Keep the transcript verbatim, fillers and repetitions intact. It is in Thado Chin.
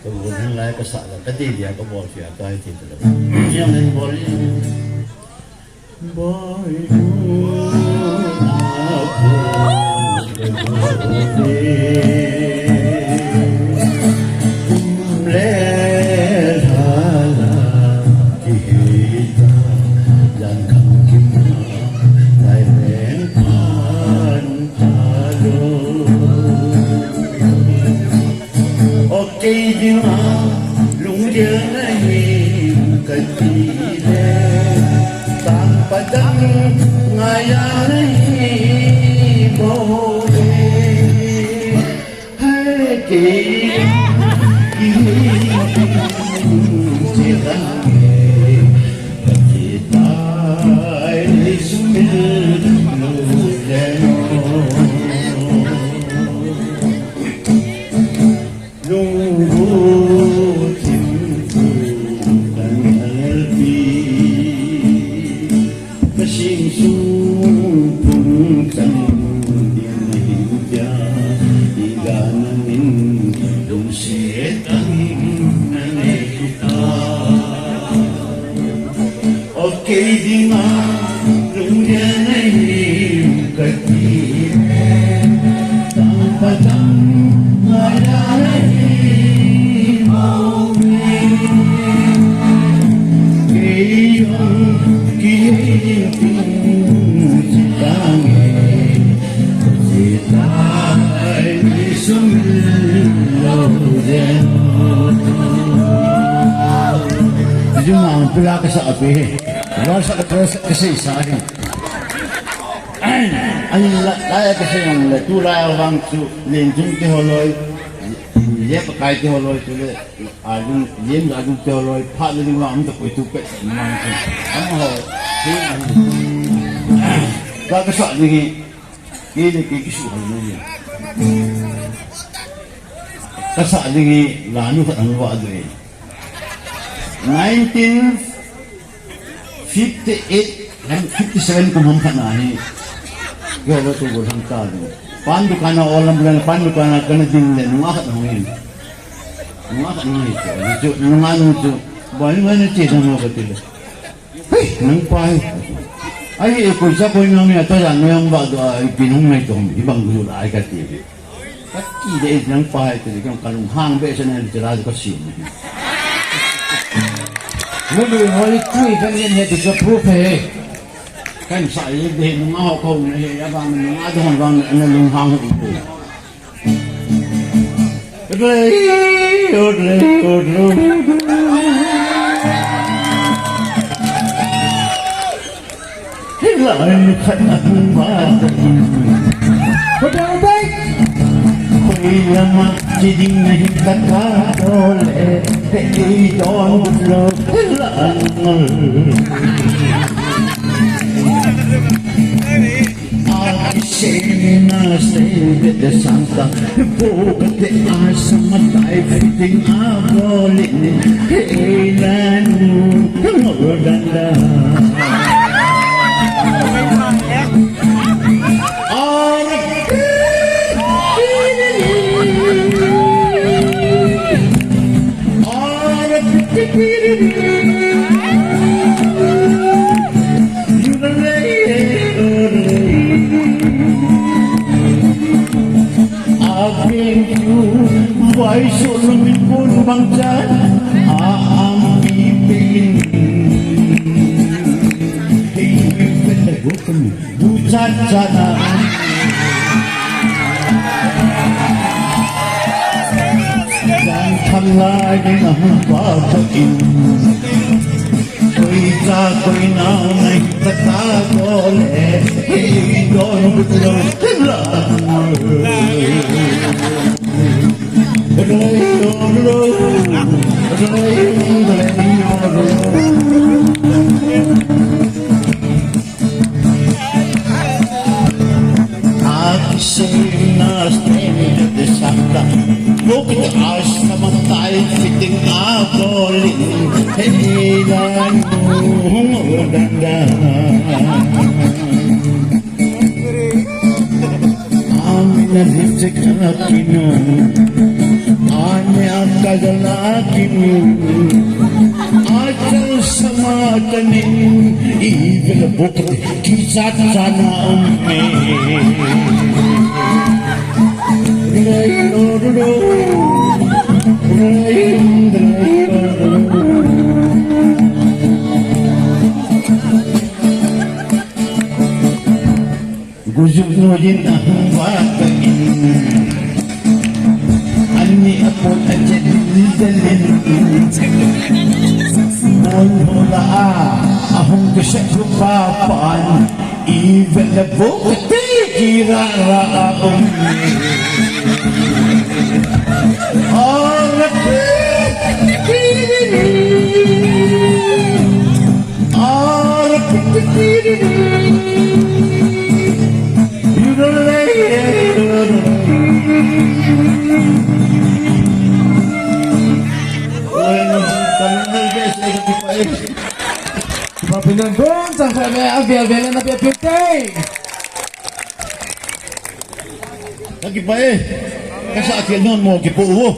Ka bol ding lai ka sah la, ka dei dia ka bol fia ka hi ti ta la. Yang len bol in. Boi du na bu de bu de. Kum le la la ki hi ta, jan kham ki ma, lai len pan ta lo. O kei dinga lunggel nahi kati le, tangpa dang ngaiya nahi bou le. Hai kei, kei, kei, kei, kei, Lunggu thim thu kan alpi, ka sing sung pung chang ding na hin pia, i gana min lungset tang na nei ta. O kei dinga lunggel nahi kati le, tangpa dang ngaiya nahi bou le. Kei jong kihei ding ting chi tange, chi tai ni sum lo jeng. Jumang pula ka sa api he. Lasa ka terus ka sei sa hi. Ai, la, la ya ka sei jong le, tulai vang chu, len jung te holoi, ye pa kai te holoi chu le, a jung, ye la jung te holoi, pha le jung vang ta koi tu pe, mang chu. Am ho, hi, ka ka sa ding hi, ki le ki ki su ha ni. Ka sa ding hi, la nu khat ang va du hi. Nineteen fifty-eight, fifty-seven kum ham khat na hi. Kei ho tu bol ham ta ding. Pan dukan a olam bulan, pan dukan a kana ding le, nunga khat hung in. Nunga khat hung in. Chu, nunga nu chu. Boi nunga nu chi dang ho ka ti le. Hei, nang pa hi. Ai, e koi sa koi nang ya ta ya nang ba do, ai, pi nung nai to, i bang gu la, ai ka ti. Ka ti de nang pa hai te, ka lunghang behseh na, ti la ka sim. Lu lu, hoi tui kan yen he ti ka proof he. Kan sa ye de nunga ho ko ne he, ya bang nunga do bang na lunghang ho ko. Re, re, re. Hilai khat a hung ma ta in. Hotel bai. Koi lama chi ding nahi ta ka dole. He ei don lo. Hilai ngol. Akisei na sei de de santa. Bo ka te a sa ma tai fitting a boli. He ei la nu. Ngol dan da. Cha cha na. Jang tham lai ding a hung pa thakin. Koi cha koi nao nai ta ta ko le. Hei don bu lo la. Amina lipstick na kino. Anya ka Adalakin achal samatanin ivel bukti kichat sana umme. Gujung nujin ahung watakin ani apun ajet dalin. Bol hula ahung kisek rupa pan ivel bukti kira ra um. Ora Kakipah e. Kasa akhel non mo kipo u.